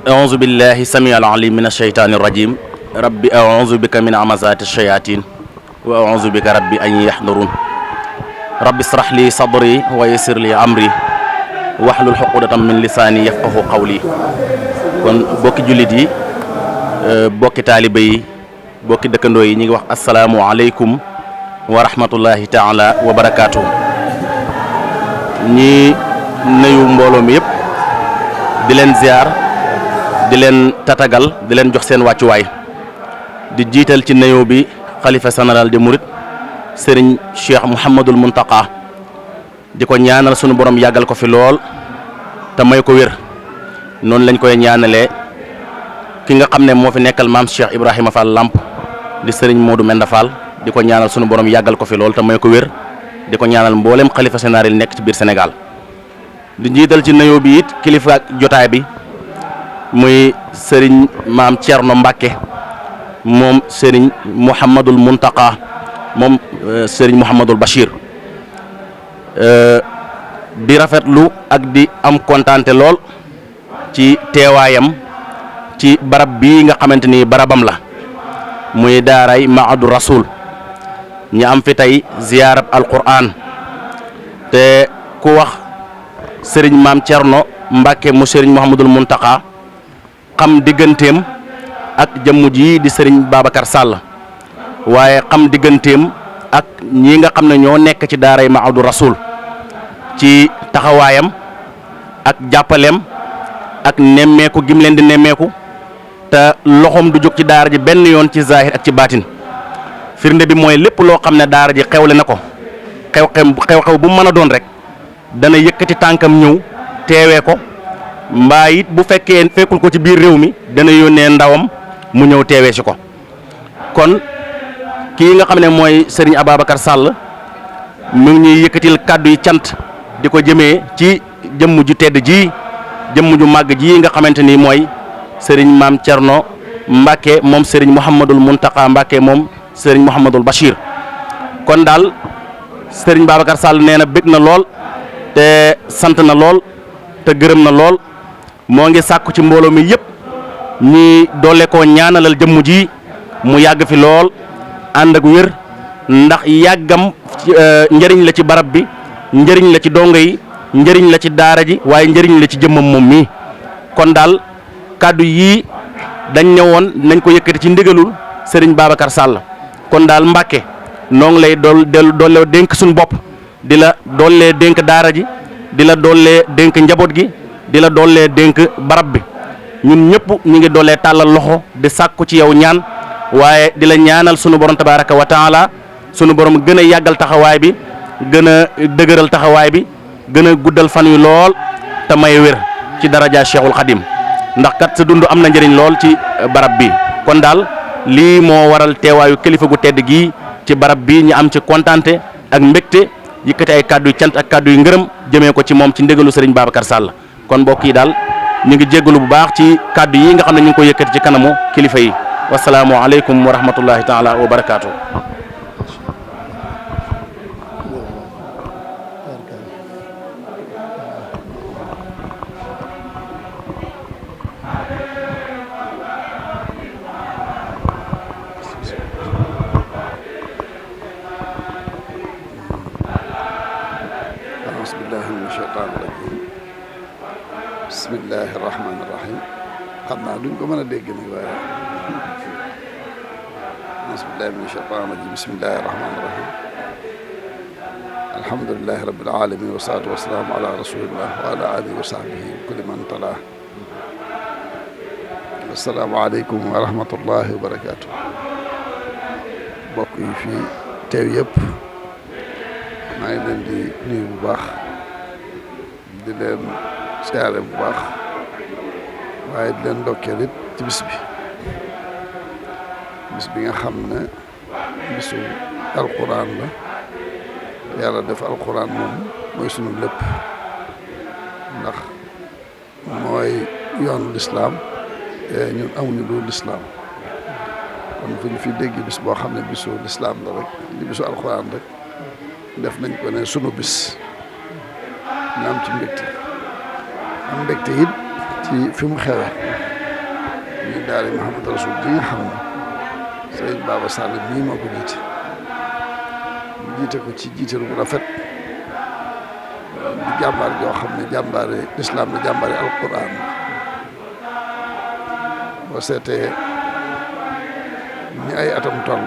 أعوذ بالله السميع العليم من الشيطان الرجيم ربي أعوذ بك من همزات الشياطين وأعوذ بك ربي أن يحضرون ربي اشرح لي صدري ويسر لي أمري واحلل عقدة من لساني يفقهوا قولي. kon bokki jullit yi bokki taalibe yi bokki dëkkandoo yi ñu ngi wax asalaamualeykum wa rahmatullahi taala wa barakaatu. ñi nuyu mbooloo mi yëpp di leen ziar di leen tatagal di leen jox seen wàccuwaay di jiital ci nuyoo bi xalifa général de Mouride Serigne Cheikh Mouhamadul Mountakha di ko ñaanal sunu borom yàggal ko fi lool te may ko wér. noonu lañ koy ñaanalee ki nga xam ne moo fi nekkal maam Cheikh Ibrahima Fall Lamp di Serigne Modou Menda Fall di ko ñaanal sunu borom yàggal ko fi lool te may ko wér di ko ñaanal mboolem xalifa général nekk ci biir Sénégal. di jiital ci nuyoo bi it kilifa ak jotaay bi muy Serigne maam Thierno Mbacke moom Serigne Mouhamadul Mountakha moom Serigne Mouhamadul Bachir di rafetlu ak di am kontaante lool. ci teewaayam ci barab bii nga xamante ni barabam la muy daaray Maadu Rasul ñu am fi tey ziyaarab alquran te ku wax sëriñ maam Thierno Mbacke mu sëriñ Mouhamadul Mountakha xam digganteem ak jëmm ji di sëriñ Babacar Sall waaye xam digganteem ak ñi nga xam ne ñoo nekk ci daaray Maadu Rasul ci taxawaayam ak jàppaleem ak nemmeeku gim leen di nemmeeku te loxoom du jóg ci daara ji benn yoon ci zahir ak ci baatin firnde bi mooy lépp loo xam ne daara ji xewle na ko xew-xew bu mën a doon rek dana yëkkati tànkam ñëw teewee ko mbaa it bu fekkee fekkul ko ci biir réew mi dana yónnee ndawam mu ñëw teewee si ko. kon kii nga xam ne mooy Serigne Ababacar Sall mu ngi ñuy yëkkatil kàddu yi cant di ko jëmee ci jëmm ju tedd ji. jëmm ju màgg ji nga xamante ni mooy Serigne maam Thierno Mbacke moom Serigne Mouhamadul Mountakha Mbacke moom Serigne Mouhamadul Bachir. kon daal Serigne Babacar Sall nee na bég na lool te sant na lool te gërëm na lool moo ngi sàkku ci mbooloo mi yëpp ñi doole koo ñaanalal jëmm ji mu yàgg fi lool ànd ak wér ndax yàggam njëriñ la ci barab bi njëriñ la ci dongo yi. njëriñ la ci daara ji waaye njëriñ la ci jëmmam moom mii kon daal kàddu yii dañ ne woon nañ ko yëkkati ci ndigalul Serigne Babacar Sall kon daal Mbacke noo ngi lay doole dénk suñu bopp di la doolee dénk daara ji di la doolee dénk njaboot gi di la doolee dénk barab bi ñun ñëpp ñu ngi doolee tàllal loxo di sàkku ci yow ñaan waaye di la ñaanal sunu borom tabaraka wa taala sunu borom gën a yàggal taxawaay bi gën a dëgëral taxawaay bi gën a guddal fan wi lool te may wér ci daraja Cheikhul Khadim ndax kat sa dund am na njëriñ lool ci barab bi kon daal lii moo waral teewaayu kilifa gu tedd gii ci barab bi ñu am ci kontante ak mbégte yëkkati ay kàddu yu cant ak kàddu yu ngërëm jëmee ko ci moom ci ndégalu Serigne Babacar Sall kon mbokk yi daal ñu ngi jéggalu bu baax ci kàddu yi nga xam ne ñu ngi ko yëkkati ci kanamu kilifa yi wasalaamu aleykum wa rahmatullahi taala wa barakaatu. bismillahi rahmaani rahim xam naa duñ ko mën a dégg nag waaye bismillahi min shaytaan rajim bismillahi rahmaani rahim alhamdulilahi rabbil alamin wasalaatu wasalaamu ala rasulillah wa ala alihi wa sahbihi wa kulli man tala assalaamu aleykum wa rahmatullahi wa barakaatu mbokk yi fii teew yëpp maa ngi leen di nuyu bu baax di leen siyaare bu baax waaye di leen ndokkeel it ci bis bi nga xam ne bisu alquran la yàlla def alquran moom mooy sunu lépp ndax mooy yoonu lislaam ñun amuñu lu lislaam kon fu ñu fi dégg bis boo xam ne bisu lislaam la rek di bisu alquran rek def nañ ko ne sunu bis ñu am ci mbégte am mbégte it ci fi mu xewe ñu daara Mouhamadou Rasoul ji nga xam ne sëriñ Baba Sall mii moo ko jiite ko ci jiite bu rafet di jàmbaar joo xam ne jàmbaare lislaam la jàmbaare alquran boo seetee ñi ay atam toll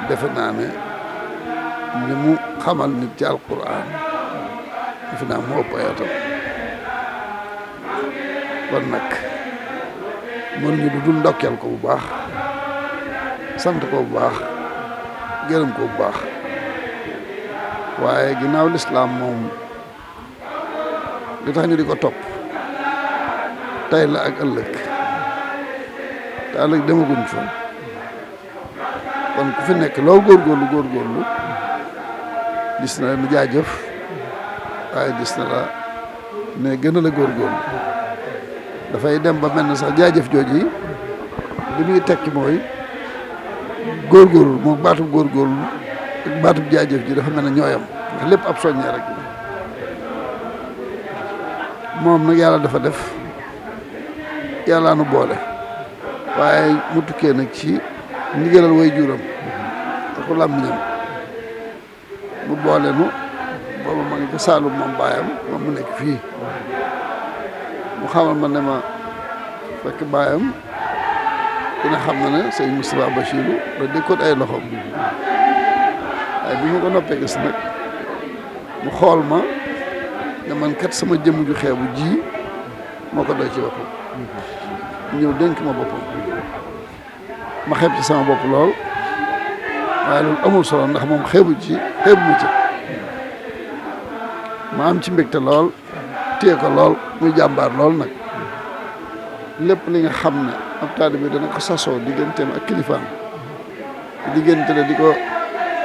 defe naa ne li mu xamal nit ci alquran defe naa mu ëpp ay atam kon nag mënuñu du dul ndokkeel ko bu baax sant ko bu baax gërëm ko bu baax waaye ginnaaw lislaam moom li tax ñu di ko topp tey la ak ëllëg te ëllëg demaguñ fa kon ku fi nekk loo góorgóorlu gis na la nu jaajëf waaye gis na la ne gën a la góorgóorlu dafay dem ba mel na sax jaajëf jooju yi li muy tekki mooy góorgóorlu moom baatub góorgóorlu ak baatub jaajëf ji dafa mel ne ñooyam ndax lépp ab soññee rek moom nag yàlla dafa def yàllaa nu boole waaye mu tukkee nag ci ndigalal way juram ak làmmiñam mu boole nu booba ma ngi ca Saalum moom baayam moom mu nekk fii mu xamal ma ne ma fekk baayam dina xam na ne sëñ Moustapha Bachirou da dékkoon ay loxoom waaye bi ma ko noppee gis nag mu xool ma ne man kat sama jëmm ju xeebu ji moo ko doy ci boppam ñëw dénk ma boppam ma xeeb ci sama bopp lool waaye loolu amul solo ndax moom xeebu mu ci ma am ci mbégte lool téye ko lool muy jàmbaar lool nag lépp li nga xam ne ab taalibe bi dana ko sasoo digganteem ak kilifaam diggante la di ko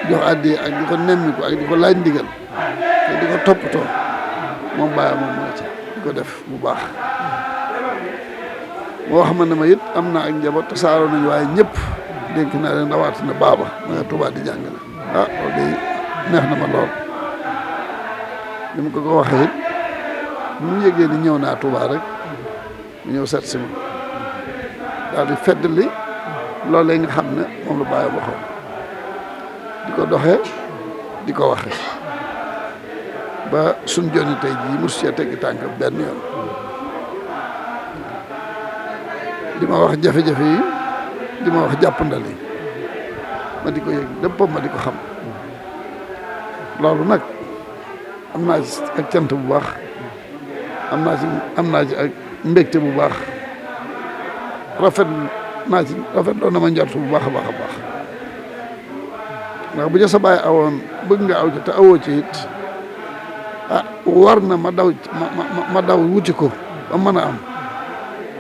jox addi ak di ko nemmiku ak di ko laaj ndigal te di ko toppatoo moom bàyyi moom moo ci di ko def bu baax moo wax ma ne ma it am na ak njaboot tasaaroo nañu waaye ñëpp dénk naa leen rawatina baaba ma nga Tuubaa di jàngale loolu day neex na ma lool li mu ko waxee it bu mu yëgee ni ñëw naa Tuubaa rek mu ñëw seet si ma daal di feddali loolee nga xam ne moom la bàyyi waxoon di ko doxee di ko waxee ba suñ jonni tey jii mosu cee teggi tànk benn yoon di ma wax jafe-jafe yi di ma wax jàppandal yi ma di ko yëg léppam ma di ko xam loolu nag am naa ci ak cant bu baax am naa ci ak mbégte bu baax rafet loo na ma njort bu baax a baax a baax ndax bu ja sa baay awoon bëgg nga aw ci te awoo ci it war na ma daw wuti ko ba mën a am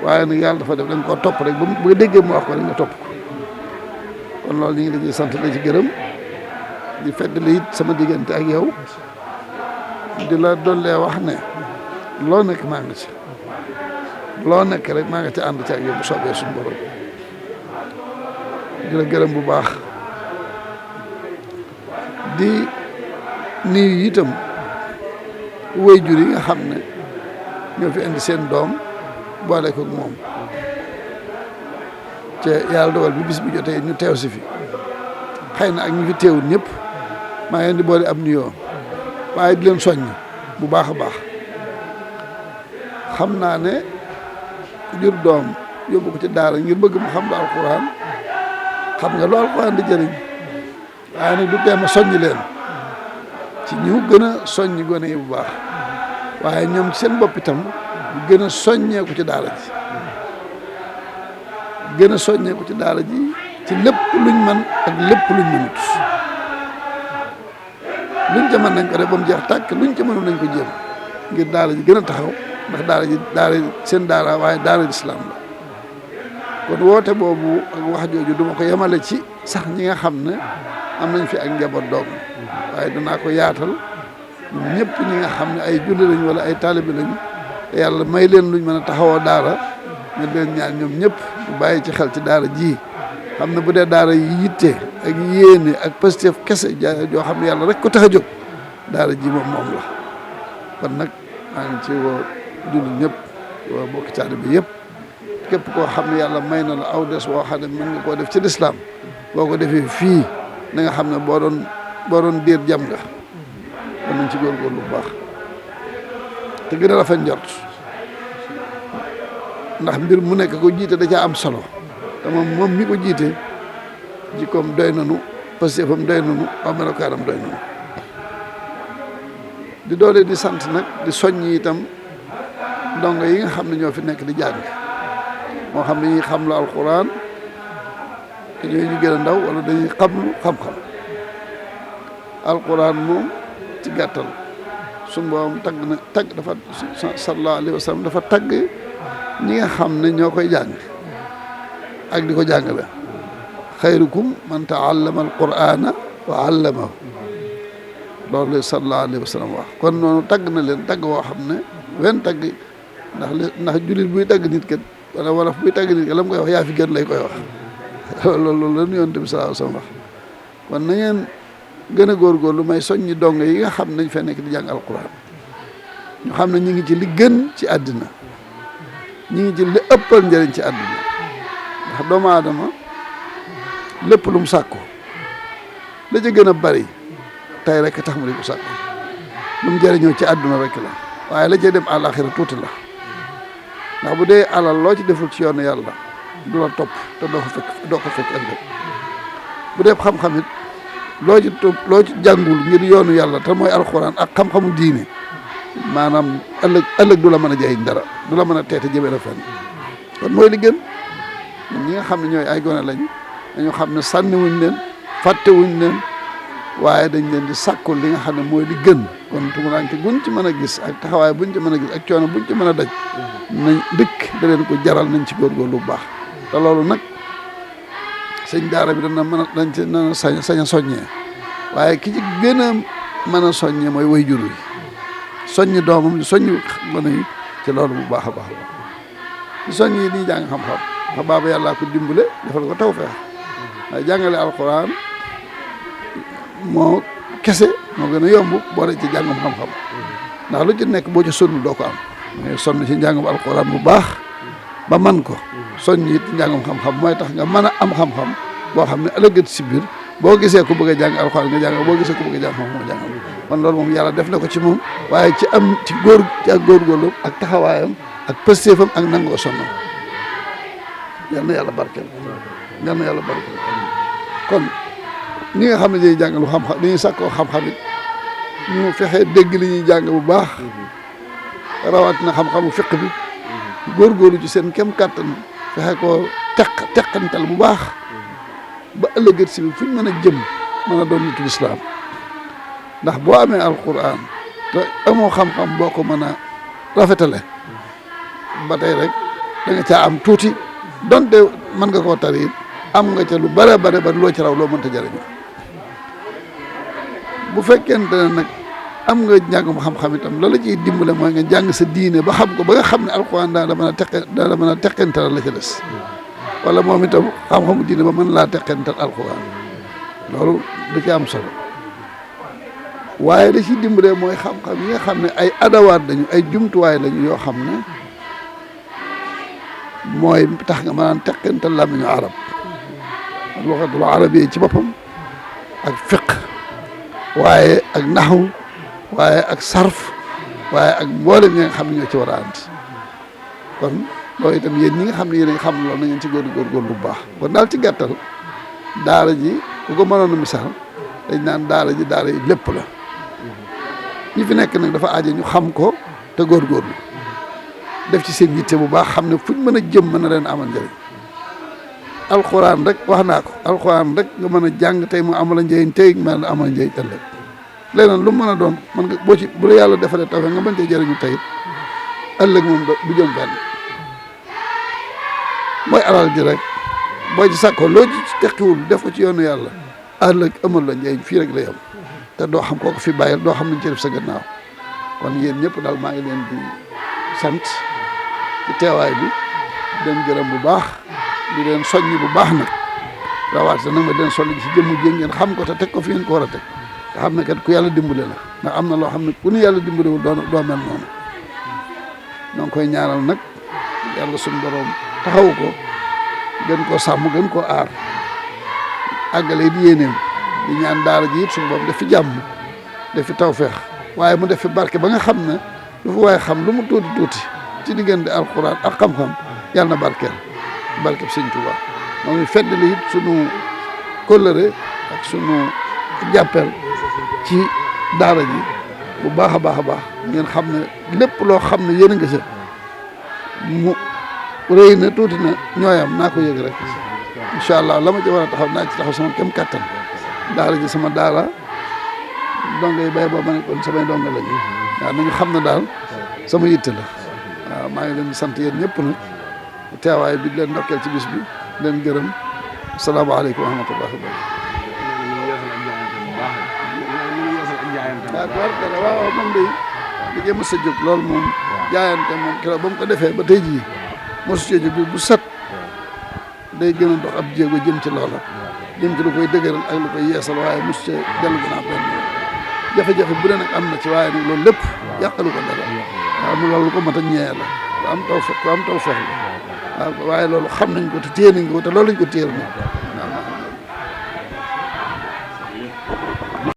waaye nag yàlla dafa def da nga koo topp rek ba nga déggee mu wax ko rek nga topp ko kon loolu ñu ngi la ciy sant la ci gërëm di feddali it sama diggante ak yow di la dollee wax ne loo nekk maa ngi ci loo nekk rek maa ngi ci ànd ci ak yow bu soobee suñu borom di la gërëm bu baax di nuyu itam waajur yi nga xam ne ñoo fi indi seen doom boole ko moom te yàlla dogal bi bis bi jotee ñu teew si fi xëy na ak ñu fi teewul ñëpp maa ngi leen di boole ab nuyoo waaye di leen soññ bu baax a baax xam naa ne jur doom yóbbu ko ci daara ngir bëgg mu xam lu alxuraan xam nga lu alxuraan di jëriñ waaye nag du tee ma soññ leen ci ñu gën a soññ gone yi bu baax waaye ñoom ci seen bopp itam bu gën a soññeeku ci daara ji gën a soññeeku ci daara ji ci lépp luñ mën ak lépp luñ mënut luñ ca mën nañ ko def ba mu jeex tàkk luñ ca mënul nañ ko jéem ngir daara ji gën a taxaw ndax daara seen daara waaye daara lislaam la kon woote boobu ak wax jooju duma ko yemale ci sax ñi nga xam ne am nañ fi ak njaboot doom waaye danaa ko yaatal ñëpp ñi nga xam ne ay julli lañ wala ay taalibi lañ te yàlla may leen luñ mën a taxawoo daara nga leen ñaan ñoom ñëpp ñu bàyyi ci xel ci daara ji xam ne bu dee daara yitte ak yéene ak Pastef kese joo xam ne yàlla rek ko tax a jóg daara ji moom la kon nag maa ngi ci woo jullit ñëpp woo bokki taalibe bi yëpp képp koo xam ne yàlla may na la aw des woo xam ne mën nga koo def ci lislaam boo ko defee fii na nga xam ne boo doon diir jam nga kon nañ ci góorgóorlu bu baax te gën a rafet njort ndax mbir mu nekk ko jiite da caa am solo te moom mi ko jiite jikkoom doy nanu pastéefam doy nanu aw melokaanam doy nanu di doole di sant nag di soññ itam ndongo yi nga xam ne ñoo fi nekk di jàng moo xam ne ñuy xam lu alxuraan te ñooy ñu gën a ndaw wala dañuy xam lu xam-xam alxuraan moom ci gàttal suñu borom tagg dafa sallallahu alayhi wa sallam dafa tagg ñi nga xam ne ñoo koy jàng ak di ko jàngale xayrukum man taallama alqur'ana wa allamahu loolu la sallallahu alayhi wa sallam wax kon noonu tagg na leen tagg woo xam ne wenn tagg ndax jullit buy tagg nit kat wala wolof buy tagg nit kat la mu koy wax yaa fi gën lay koy wax loolu la ñu Yonent bi sallallahu alayhi wa sallam wax kon na ngeen gën a góorgóorlu may soññi dong yi nga xam nañ fee nekk di jàng alquran ñu xam ne ñu ngi ci li gën ci àddina ñu ngi ci li ëppal njëriñ ci àddina ndax doomu aadama lépp lu mu sàkku la ca gën a bari tey rek tax mu di ko sàkku lu mu jëriñoo ci àdduna rek la waaye la cay dem àlaxira tuuti la ndax bu dee alal loo ci deful ci yoonu yàlla du la topp te doo ko fekk ëllëg bu dee xam-xam it loo ci jàngul ngir yoonu yàlla te mooy alxuraan ak xam-xamu diine maanaam ëllëg du la mën a jëriñ dara du la mën a teete jëmee la fenn kon mooy li gën ñi nga xam ne ñooy ay gone lañu dañu xam ne sànniwuñ leen fàttewuñ leen waaye dañ leen di sàkkul li nga xam ne mooy li gën kon tumuraanke buñ ci mën a gis ak taxawaay buñ ci mën a gis ak coono buñ ci mën a daj nañ dëkk da leen ko jaral nañ ci góorgóorlu bu baax te loolu nag sëñ daara bi dañ ci na sañ a soññee waaye ki ci gën a mën a soññee mooy waajur yi soññi doomam di soññ gone yi ci loolu bu baax a baax di soññ yi di jàng xam-xam ndax baaba yàllaa ko dimbale defal ko tawfeex waaye jàngale alxuraan moo kese moo gën a yomb boo dee ci jàngum xam-xam ndax lu ci nekk boo ci sonn doo ko am mais sonn ci njàngum alxuraan bu baax ba man ko soññ it njàngum xam-xam mooy tax nga mën a am xam-xam boo xam ne ëllëgët si biir boo gisee ku bëgg a jàng alxuraan nga jàng boo gisee ku bëgg a jàng xam-xam nga jàng kon loolu moom yàlla def na ko ci moom waaye ci am ci ak góorgóorlu ak taxawaayam ak pëstéefam ak nangoo sonnam yal na yàlla barkeel yal na yàlla barkeel kon ñi nga xam ne dañuy jàng lu xam-xam dañuy sàkkoo xam-xam it ñu fexe dégg li ñuy jàng bu baax rawatina xam-xamu fiq bi góorgóorlu ci seen kem kàttan fexe ko teqantal bu baax ba ëllëgët si bi fu ñu mën a jëm mën a doon nitu lislaam ndax boo amee alquran te amoo xam-xam boo ko mën a rafetale ba tey rek da nga caa am tuuti donte mën nga koo tari am nga ca lu bare bare ba loo ci raw loo mënta jëriñu bu fekkente ne nag am nga njàngum xam-xam itam la ciy dimbale mooy nga jàng sa diine ba xam ko ba nga xam ne alquran daa la mën a teqental la ca des wala moom itam xam-xamu diine ba mën laa teqental alquran loolu da ci am solo waaye da ciy dimbalee mooy xam-xam yi nga xam ne ay adawaat lañu ay jumtuwaay lañu yoo xam ne mooy tax nga mën a teqental làmmiñu arab luxatul arab yi ci boppam ak fiq waaye ak naxwu waaye ak sarf waaye ak mboolem ñi nga xam ne ñoo ci war a ànd kon loolu itam yéen ñi nga xam ne yéen a xam loolu na ngeen ci góorgóorlu bu baax kon daal ci gàttal daara ji ku ko mënoon a misaal dañ naan daara ji daara yi lépp la ñi fi nekk nag dafa aaje ñu xam ko te góorgóorlu def ci seen yitte bu baax xam ne fuñ mën a jëm mën na leen amal njëriñ alxuraan rek wax naa ko alxuraan rek nga mën a jàng tey mu amal njëriñ tey mën na amal njëriñ ëllëg leneen lu mu mën a doon man nga boo ci bu la yàlla defalee taw nga mën cee jëriñu tey ëllëg moom du jëm fenn mooy alal ji rek boo ci sàkkoo loo ci tekkiwul def ko ci yoonu yàlla ëllëg amal la njëriñ fii rek lay am te doo xam kooku fi bàyyil doo xam nañ ci def sa gannaaw kon yéen ñëpp daal maa ngi leen di sant ci teewaay bi di leen gërëm bu baax di leen soññ bu baax nag rawatina nag ma den solli ci jëmm ji ngeen xam ko te teg ko fi ngeen ko war a teg te xam ne kat ku yàlla dimbale la ndax am na loo xam ne ku nu yàlla dimbalewul doo mel noonu donc koy ñaanal nag yàlla suñu borom taxaw ko gën koo sàmm gën koo aar àggale di yéeneem di ñaan daara ji it suñu borom def fi jàmm def fi tawfeex waaye mu def fi barke ba nga xam ne lu fa waaye xam lu mu tuuti tuuti ci diggante alxuraan ak xam-xam yàlla na barkeel barkeb Sëñ Tuubaa moo ngi feddali it sunu kóllëre ak sunu jàppeel ci daara ji bu baax a baax a baax ngeen xam ne lépp loo xam ne yéen a nga sa mu rëy na tuuti na ñooyam naa ko yëg rek incha allah la ma ci war a taxaw naa ci taxaw sama kem kattan daara ji sama daara donga yi bay boo ma ne kon samay donga lañu waaw nañu xam ne daal sama yitte la waaw maa ngi leen di sant yéen ñëpp nag teewaay bi leen ndokkeel ci bis bi leen gërëm asalaamaaleykum wa rahmatullahi wa barakatuh waaw moom day liggéey mos a jóg loolu moom jaayante moom keroog ba mu ko defee ba tey jii mosu cee jóg bu set day gën a dox ab jéego jëm ci loola jëm ci lu koy dëgëral ak lu koy yeesal waaye mosu cee dellu gannaaw benn jafe-jafe bu ne nag am na ci waaye nag loolu lépp yàqalu ko dara waaw loolu ko mat a ñeer la ku am taw feex la waaw waaye loolu xam nañ ko te téye nañ ko te loolu lañ ko téyel nag